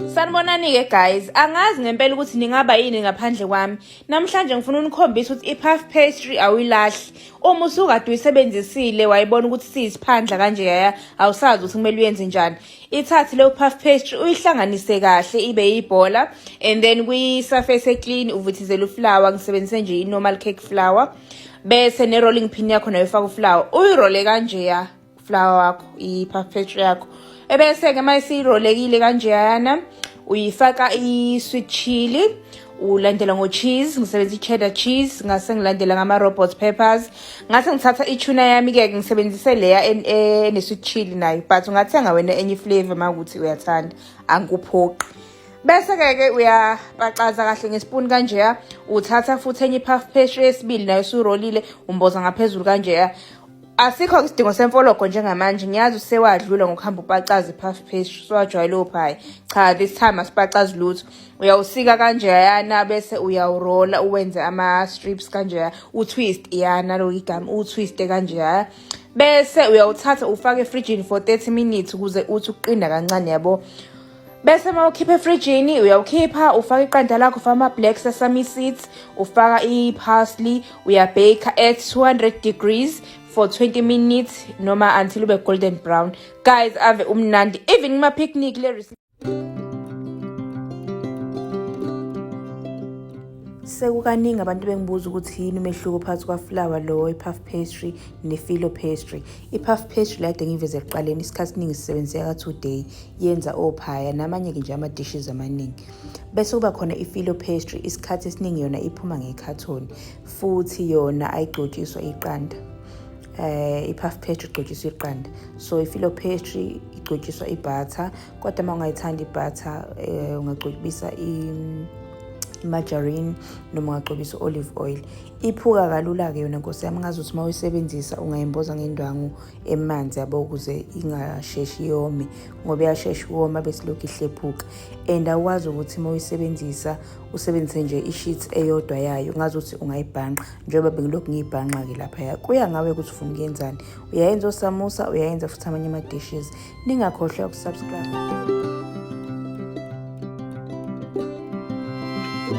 Sanibonani-ke guys, angazi ngempela ukuthi ningaba yini ngaphandle kwami. Namhlanje ngifuna unikhombisa ukuthi i-puff pastry awuyilahli. Uma usukade uyisebenzisile wayibona ukuthi siyisiphandla kanje yaya, awusazi ukuthi kumele uyenze njani. Ithathe leyo puff pastry uyihlanganise kahle ibe yibhola and then kwi-surface e-clean uvuthizele uflour, ngisebenzise nje i-normal cake flour. Bese ne-rolling pin yakho nayo ufake uflour. Uyirole kanjeya. Flour wakho, i-puff pastry yakho. Ebese-ke uma isirolekile kanjeyana uyifaka i-sweet chili, ulandela ngo-cheese, ngisebenzisa i-cheddar cheese, ngase ngilandela ngama-robot peppers, ngase ngithatha i-tuna yami-ke ngisebenzise leya ene-sweet chili nayo, but ungathenga wena enye i-flavor uma ukuthi uyathanda, angikuphoqi. Bese-ke ke uyapaxaza kahle ngesipuni kanjeya, uthatha futhi enye i-puff pastry yesibili nayo usurolile, umboza ngaphezulu kanjeya. Asikho isidingo semfologo njengamanje, ngiyazi usewadlula ngokuhamba upacaza i-puff pastry, usewajwayele ophayi. Cha, this time asipacazi lutho. Uyawusika kanjeyana bese uyawurola uwenze ama-strips kanjeya, utwist yana lo igama, utwiste kanjeya. Bese uyawuthatha ufake efrijini for 30 minutes ukuze uthi ukuqina kancane yabo. Bese uma ukhipha efrijini uyawukhipha ufaka iqanda lakho, ufaka ama-black sesame seeds, ufaka i-parsley, uyabheka at 200 degrees for 20 minutes noma until ube golden brown. Guys, ave umnandi even kuma-picnic le recipe. Sekukaningi abantu bengibuza ukuthi yini umehluko phakathi kwafulawa lo i-puff pastry ne-filo pastry. I-puff pastry la kade ngiyiveze ekuqaleni, isikhathi esiningi sisebenziseka ka-two day, yenza ophaya namanye-ke nje ama-dishes amaningi. Bese kuba khona i-filo pastry, isikhathi esiningi yona iphuma ngekhathoni futhi yona ayigcotshiswa iqanda. I-puff pastry igcotshiswa iqanda, so i-filo pastry igcotshiswa i-butter, kodwa uma ungayithandi i-butter ungagcobisa i-margarine noma ungagcobisa i-olive oil. Iphuka kalula-ke yona nkosi yami, ngazuthi uma uyisebenzisa ungayimboza ngendwangu emanzi yabo ukuze ingasheshi yome, ngoba iyashesha ukoma bese lokhu ihlephuka. And awukwazi ukuthi uma uyisebenzisa usebenzise nje i-sheet eyodwa yayo, ngazuthi ungayibhanqa njengoba bengilokhu ngiyibhanqa-ke laphaya. Kuya ngawe ukuthi ufuna ukuyenzani, uyayenza osamusa, uyayenza futhi amanye ama-dishes. Ningakhohlwa ukusubscribe.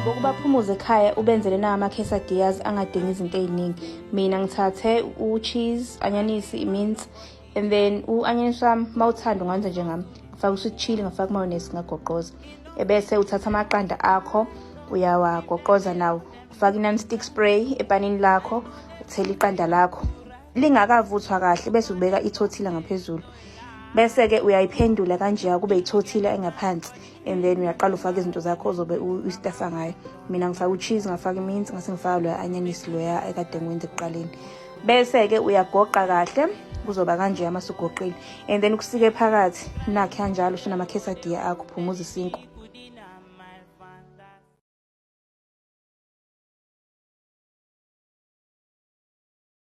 Ngokubaphumuza ekhaya ubenzele nawo ama-quesadillas angadingi izinto ey'ningi. Mina ngithathe u-cheese, anyanisi, i-mince, and then u-anyanisi wami uma uthanda ungenza njengami, ngifaka u-sweet chili, ngafaka umayonnaise, ngagoqoza. Ebese uthatha amaqanda akho uyawagoqoza nawo, ufaka i-non-stick spray epanini lakho, uthele iqanda lakho lingakavuthwa kahle, bese ubeka ithotila ngaphezulu. Bese-ke uyayiphendula kanjeya kube ithotila engaphansi, and then uyaqala ufake izinto zakho ozobe uyistafa ngayo. Mina ngifaka u-cheese, ngafaka iminsi, ngase ngifaka loya anyanisi loya ekade ngiwenza ekuqaleni. Bese-ke uyagoqa kahle, kuzoba kanje uma usugoqile, and then kusike phakathi nakhe kanjalo usunama-quesadilla akho, phumuza isinkwa.